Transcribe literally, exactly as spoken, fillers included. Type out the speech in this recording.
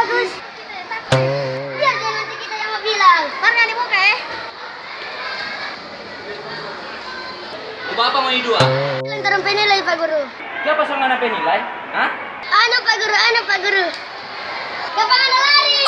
Terus, biar dia nanti kita yang mau bilang. Mar ngana buka, eh? Mo apa ngoni dua? Lantaran penilai, Pak Guru. Kiapa so ngana penilai? Hah? Anu, Pak Guru, anu, Pak Guru. Gampang ada lari.